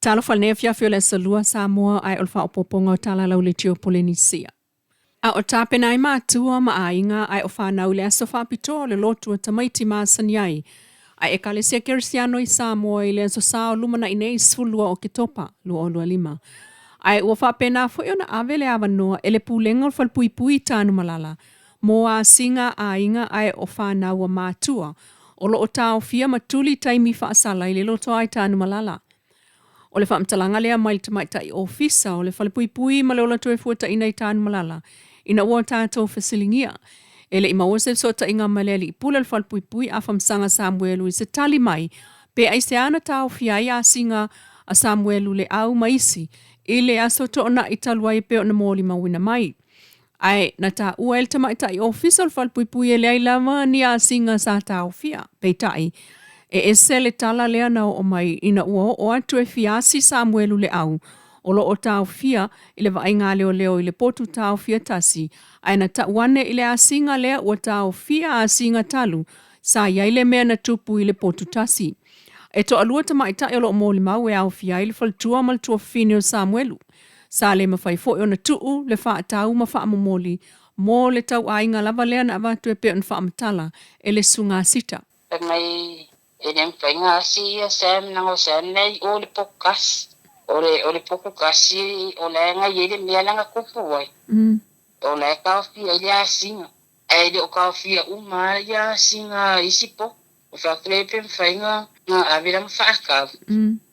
Talofa i lenei afiafi o le Aso Lua Samoa ae o le faaopoopoga o Tala Lauleitio Polenisia. A o tapena ai matua ma aiga ae o fanau i le aso faapitoa o le lotu a tamaiti masani ai a Ekalesia Kerisiano i Samoa i le Aso Sa o lumanai nei 12 o Oketopa 2025. Ae ua faapena foi ona ave le avanoa e le Pulega o le Falepuipui i Tanumalala mo asiga a aiga ae o fanau a matua o lo o taofia ma tuli taimi faasala i le loto ai Tanumalala. O le faamatalaga lea mai le tamaitai ofisa o le Falepuipui ma le Ola Toefuataiga i Tanumalala ina ua tatou fesiligia. E le i maua se fesootaiga ma le alii pule o le Falepuipui Afamasaga Samuelu i se tali mai pe aisea na taofia ai asiga a Samuelu Leau ma isi i le aso toonai talu ai e pei ona molimauina mai. Ae na taua e le tamaitai ofisa o le Falepuipui e leai lava ni asiga sa taofia. Peitai, e ese le tala lea na oo mai ina ua oo atu e fia asi Samuelu Leau o lo o taofia i le vaaiga a leoleo i le potu taofia tasi, ae na tau ane i le asiga lea ua taofia asiga talu sa i ai le mea na tupu i le potu tasi. E toalua tamaitai o lo o molimau e aofia ai le faletua ma le tuafafine o Samuelu. Sa le mafai foi ona tuu le faatau ma faamomoli mo le tauaiga lava lea na avatu e pei ona faamatala e le Sugasita. Fai mai e le mafai ona asi ia Sam leaga o Sam mea i o le potu tasi. O le o le potu tasi o la e na i ai le mea la na tupu ai. O la e taofia ai le asiga. Ae le o taofia uma lava ia asiga a isi potu. O fai atu lea pe mafai ona ave lana faatau.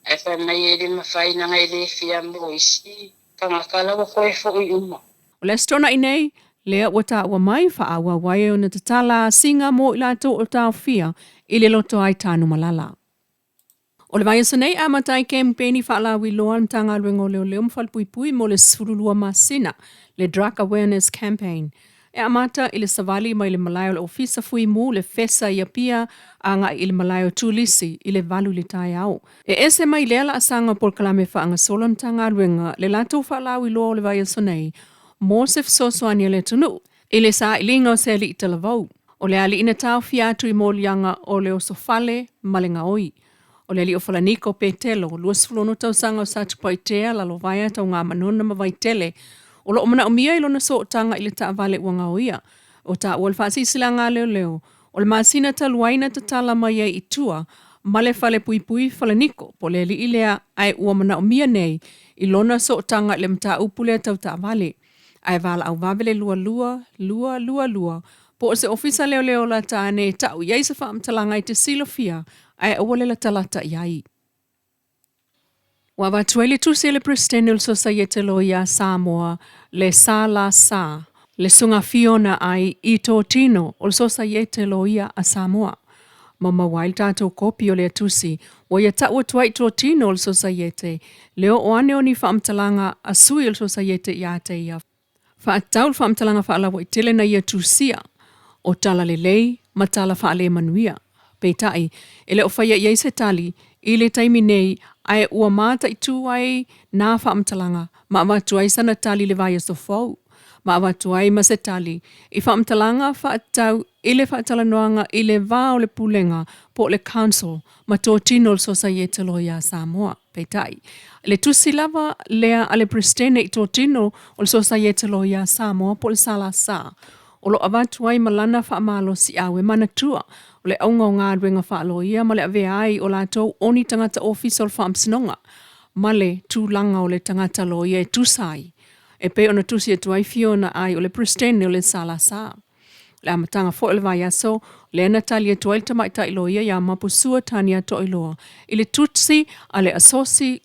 Ae fai mai e le mafai leaga e le fair mo isi tagata la ua toe foi uma. O le Aso Toonai nei, lea ua taua mai faaauau ai ona tatala asiga mo i latou o taofia i le loto ai Tanumalala. O le vaiaso nei e amata ai kemupeni faalauiloa a le Matagaluega o Leoleo ma Falepuipui mo le 12 masina, le Drug Awareness Campaign. E amata i le savali mai le malae o le Ofisa Fuimu, le Fesa i Apia, agai i le malae o Turisi i le 8 i le taeao. E ese mai lea laasaga o polokalame faagasolo a le Matagaluega le latou faalauiloa o le vaiaso nei mo se fesoasoani a le atunuu i le sailiga o se alii talavou. O le alii na taofia atu i moliaga o le osofale ma le gaoi. O le alii o Falaniko Petelo, 26 tausaga o Satupaitea, Lalovaea, Taugāmanona ma Vaitele, o lo o manaomia i lona sootaga i le taavale ua gaoia. Ua taua le faasilasilaga a leoleo, o le masina talu ai na tatala mai ai i tua ma le falepuipui Falaniko, po o le alii lea ae ua manaomia nei i lona sootaga i le mataupu lea tau taavale. Ae valaau vave le 22 22 po o se ofisa leoleo lata ane e tau i ai se faamatalaga e te silafia ae aua le latalata i ai. Ua avatu ai le tusi a le Peresetene o le Sosaiete Loia a Samoa, le SLC, le Susuga Fiona Ai i totino o le Sosaiete Loia a Samoa. Ma maua ai le tatou kopi o lea tusi, ua ia tau atu ai i totino o le Sosaiete le oo ane o ni faamatalaga a sui o le Sosaiete ia te ia. Faatatau le faamatalaga faalauaitele na ia tusia o tala lelei ma tala faalemanuia. Peitai, e le o faia i ai se tali i le taimi nei ae ua mataitu ai nā faamatalaga ma avatu ai sana tali i le vaiaso fou ma avatu ai ma se tali i faamatalaga faatatau i le faatalanoaga i le va o le Pulega po o le Council ma totino o le Sosaiete Loia a Samoa. Peitai, le tusi lava lea a le Peresetene i totino o le Sosaiete Loia a Samoa po o le SLC, o lo o avatu ai ma lana faamalosiau e manatua o le auga o galuega faaloia ma le avea ai o latou o ni tagata ofisa o le Faamasinoga ma le tulaga o le tagata loia e tusa ai e pei ona tusi atu ai Fiona Ai o le Peresetene o le SLC. O le amataga foi o le vaiaso, lea na tali atu ai le tamaitai loia iā Mapusua Tania Toiloa i le tusi a le Asosi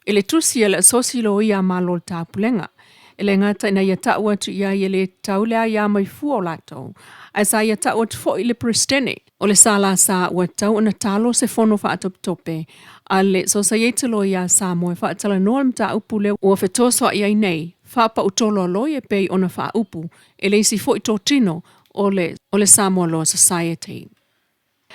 i le tusi a le Asosi Loia a Malo o le Taupulega. E le gata ina ia tau atu i ai e le tatau le aia mai fua o latou, ae sa ia tau atu foi i le Peresetene o le SLC ua tatau ona talo se fono faatopetope a le Sosaiete Loia a Samoa e faatalanoa le mataupu lea ua fetosoa'i ai nei faapautoloaloi e pei ona faaupu e le isi foi totino o le o le Samoa Law Society.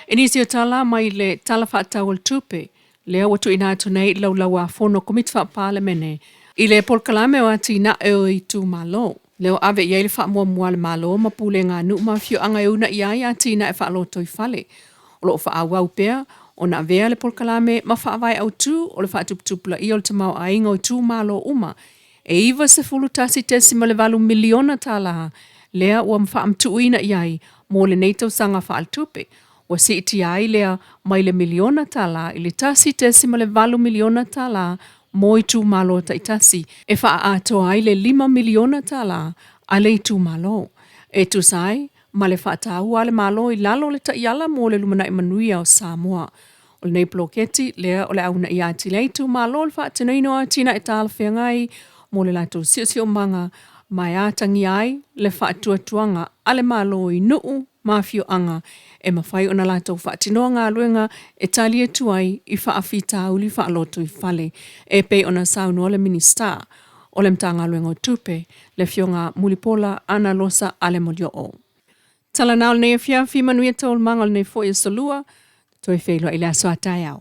I nisi o tala mai le Tala Faatatau o le Tupe lea ua tuuina atu nei i le Laulau-a-Fono Komiti Faa-Palemene i le Polokalame o Atinae o Itumalo, lea ua ave i ai le faamuamua a le Malo ma pulega a nuu ma afioaga e uunai ai atinae faalotoifale o lo o faaauau pea ona avea le polokalame ma faavae autu o le faatuputupulaia o le tamaoaiga o itumalo uma e $91.8 miliona tala lea ua faamatuuina i ai mo lenei tausaga faaletupe, ua siitia ai lea mai le miliona tala i le $1.8 miliona tala mo itumalo taitasi e faaatoa ai le $5 miliona tala a le itumalo. E tusa ai ma le faataua a le Malo i lalo o le taiala mo le lumanai manuia o Samoa. O lenei poloketi lea o le a uunaia atili ai itumalo i le faatinoina o atinae talafeagai mo le latou siosiomaga ma e atagia ai le faatuatuaga a le Malo i nuu ma afioaga e mafai ona latou faatinoa galuega e tali atu ai i faafitauli faalotoifale e pei ona saunoa le Minisita o le Matagaluega o Tupe, le Afioga Mulipola Anarosa Ale Molioo. Tala na o lenei afiafi, manuia taualumaga o lenei foi aso Lua, toe feiloai i le aso a taeao.